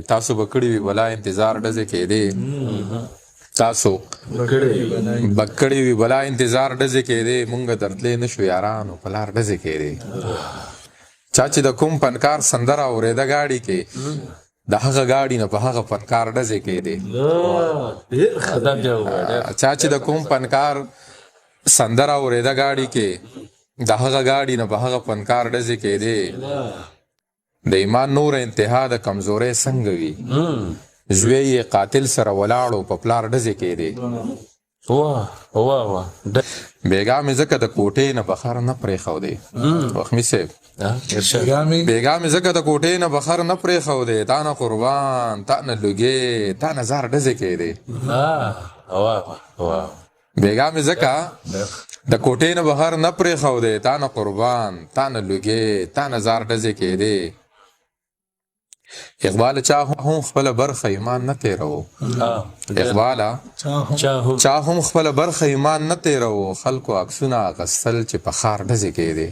تاسو به کړی وي بلا انتظار ډزې کېدې، تاسو به کړی وي بلا انتظار ډزې کېدې، مونږ درتلې نشو یارانو په لار ډزې کېدې. چا چې د کوم فنکار سندره اورېده ګاډي کې، د هغه ګاډي نه په هغه فنکار ډزې کېدې. چا چې د کوم فنکار سندره اورېده ګاډي کې، د هغه ګاډي نه په هغه فنکار ډزې کېدې. د ایمان نور انتها د کمزورۍ څنګه وي، زوی یې قاتل سره ولاړو په پلار ډزې کېدې. واه واه واه. بېګا مې ځکه د کوټې نه بخر نه پرېښودې وخمي صاحب، بېګا مې ځکه د کوټې نه بخر نه پرېښودې، تا نه قربان، تا نه لوګې، تا نه زار ډزې کېدې. واه واه. بېګا مې ځکه د کوټې نه بهر نه پرېښودې، تا نه قربان، تا نه لوګې، تا نه زار ډزې کېدې. اقبال چا هم خپل برخه ایمان نه تیرو، اقبال چا هم خپل برخه ایمان نه تیرو، خلکو عکسونه اخیستل چې په ښار ډزې کېدې.